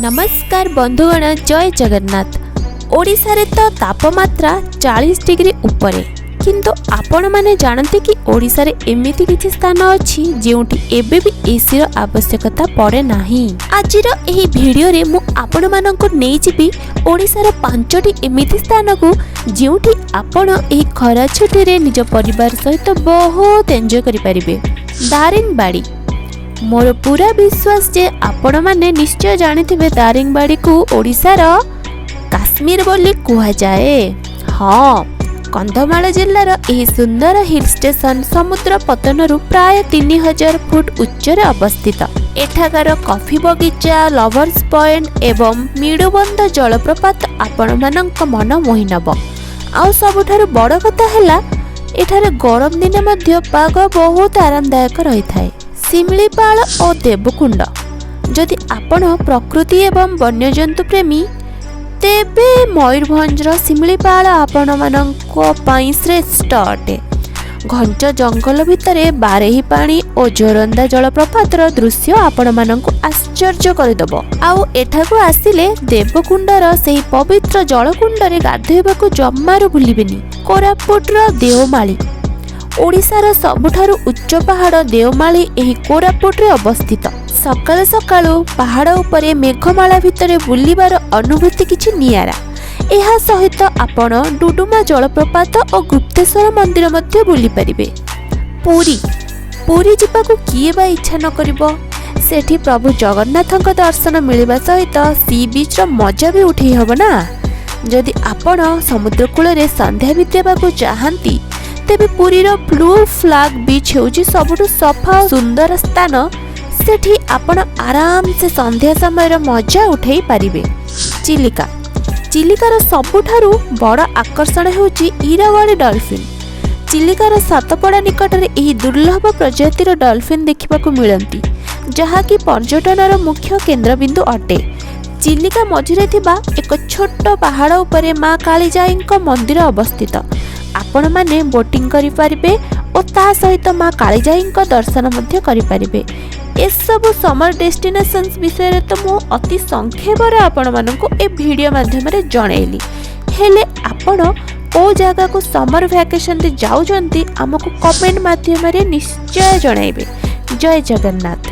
ନମସ୍କାର ବନ୍ଧୁଗଣ, ଜୟ ଜଗନ୍ନାଥ। ଓଡ଼ିଶାରେ ତ ତାପମାତ୍ରା 40 ଡିଗ୍ରୀ ଉପରେ, କିନ୍ତୁ ଆପଣମାନେ ଜାଣନ୍ତି କି ଓଡ଼ିଶାରେ ଏମିତି କିଛି ସ୍ଥାନ ଅଛି, ଯେଉଁଠି ଏବେ ବି ଏସିର ଆବଶ୍ୟକତା ପଡ଼େ ନାହିଁ? ଆଜିର ଏହି ଭିଡ଼ିଓରେ ମୁଁ ଆପଣମାନଙ୍କୁ ନେଇଯିବି ଓଡ଼ିଶାର ପାଞ୍ଚଟି ଏମିତି ସ୍ଥାନକୁ, ଯେଉଁଠି ଆପଣ ଏହି ଖରା ଛୁଟିରେ ନିଜ ପରିବାର ସହିତ ବହୁତ ଏନ୍ଜୟ କରିପାରିବେ। ଦାରିଙ୍ଗବାଡ଼ି। ମୋର ପୁରା ବିଶ୍ୱାସ ଯେ ଆପଣମାନେ ନିଶ୍ଚୟ ଜାଣିଥିବେ, ଦାରିଙ୍ଗବାଡ଼ିକୁ ଓଡ଼ିଶାର କାଶ୍ମୀର ବୋଲି କୁହାଯାଏ। ହଁ, କନ୍ଧମାଳ ଜିଲ୍ଲାର ଏହି ସୁନ୍ଦର ହିଲ୍ ଷ୍ଟେସନ ସମୁଦ୍ର ପତନରୁ ପ୍ରାୟ 3000 ଫୁଟ ଉଚ୍ଚରେ ଅବସ୍ଥିତ। ଏଠାକାର କଫି ବଗିଚା, ଲଭର୍ସ ପଏଣ୍ଟ ଏବଂ ମିଡୁବନ୍ଧ ଜଳପ୍ରପାତ ଆପଣମାନଙ୍କ ମନ ମୋହି ନେବ। ଆଉ ସବୁଠାରୁ ବଡ଼ କଥା ହେଲା, ଏଠାରେ ଗରମ ଦିନେ ମଧ୍ୟ ପାଗ ବହୁତ ଆରାମଦାୟକ ରହିଥାଏ। ଶିମିଳିପାଳ ଓ ଦେବକୁଣ୍ଡ। ଯଦି ଆପଣ ପ୍ରକୃତି ଏବଂ ବନ୍ୟଜନ୍ତୁ ପ୍ରେମୀ, ତେବେ ମୟୂରଭଞ୍ଜର ଶିମିଳିପାଳ ଆପଣମାନଙ୍କ ପାଇଁ ଶ୍ରେଷ୍ଠ ଅଟେ। ଘଞ୍ଚ ଜଙ୍ଗଲ ଭିତରେ ବାରେହି ପାଣି ଓ ଜୋରନ୍ଦା ଜଳପ୍ରପାତର ଦୃଶ୍ୟ ଆପଣମାନଙ୍କୁ ଆଶ୍ଚର୍ଯ୍ୟ କରିଦେବ। ଆଉ ଏଠାକୁ ଆସିଲେ ଦେବକୁଣ୍ଡର ସେହି ପବିତ୍ର ଜଳକୁଣ୍ଡରେ ଗାଧୋଇବାକୁ ଜମାରୁ ଭୁଲିବେନି। କୋରାପୁଟର ଦେଓମାଳି। ଓଡ଼ିଶାର ସବୁଠାରୁ ଉଚ୍ଚ ପାହାଡ଼ ଦେଓମାଳି ଏହି କୋରାପୁଟରେ ଅବସ୍ଥିତ। ସକାଳୁ ସକାଳୁ ପାହାଡ଼ ଉପରେ ମେଘମାଳା ଭିତରେ ବୁଲିବାର ଅନୁଭୂତି କିଛି ନିଆରା। ଏହା ସହିତ ଆପଣ ଡୁଡୁମା ଜଳପ୍ରପାତ ଓ ଗୁପ୍ତେଶ୍ୱର ମନ୍ଦିର ମଧ୍ୟ ବୁଲିପାରିବେ। ପୁରୀ। ପୁରୀ ଯିବାକୁ କିଏ ବା ଇଚ୍ଛା ନ କରିବ? ସେଠି ପ୍ରଭୁ ଜଗନ୍ନାଥଙ୍କ ଦର୍ଶନ ମିଳିବା ସହିତ ସି ବିଚ୍ର ମଜା ବି ଉଠେଇ ହେବ ନା। ଯଦି ଆପଣ ସମୁଦ୍ର କୂଳରେ ସନ୍ଧ୍ୟା ବିତେଇବାକୁ ଚାହାନ୍ତି, ତେବେ ପୁରୀର ବ୍ଲୁ ଫ୍ଲାଗ ବିଚ୍ ହେଉଛି ସବୁଠୁ ସଫା ଓ ସୁନ୍ଦର ସ୍ଥାନ। ସେଠି ଆପଣ ଆରାମସେ ସନ୍ଧ୍ୟା ସମୟର ମଜା ଉଠେଇ ପାରିବେ। ଚିଲିକା। ଚିଲିକାର ସବୁଠାରୁ ବଡ଼ ଆକର୍ଷଣ ହେଉଛି ଇରାୱାଡ଼ି ଡଲଫିନ୍। ଚିଲିକାର ସାତପଡ଼ା ନିକଟରେ ଏହି ଦୁର୍ଲଭ ପ୍ରଜାତିର ଡଲଫିନ୍ ଦେଖିବାକୁ ମିଳନ୍ତି, ଯାହାକି ପର୍ଯ୍ୟଟନର ମୁଖ୍ୟ କେନ୍ଦ୍ରବିନ୍ଦୁ ଅଟେ। ଚିଲିକା ମଝିରେ ଥିବା ଏକ ଛୋଟ ପାହାଡ଼ ଉପରେ ମା କାଳିଜାଇଙ୍କ ମନ୍ଦିର ଅବସ୍ଥିତ। ଆପଣମାନେ ବୋଟିଂ କରିପାରିବେ ଓ ତା ସହିତ ମା କାଳିଜାଇଙ୍କ ଦର୍ଶନ ମଧ୍ୟ କରିପାରିବେ। ଏସବୁ ସମର ଡେଷ୍ଟିନେସନ୍ସ ବିଷୟରେ ତ ମୁଁ ଅତି ସଂକ୍ଷେପରେ ଆପଣମାନଙ୍କୁ ଏ ଭିଡ଼ିଓ ମାଧ୍ୟମରେ ଜଣେଇଲି। ହେଲେ ଆପଣ କେଉଁ ଜାଗାକୁ ସମର ଭ୍ୟାକେସନରେ ଯାଉଛନ୍ତି, ଆମକୁ କମେଣ୍ଟ ମାଧ୍ୟମରେ ନିଶ୍ଚୟ ଜଣାଇବେ। ଜୟ ଜଗନ୍ନାଥ।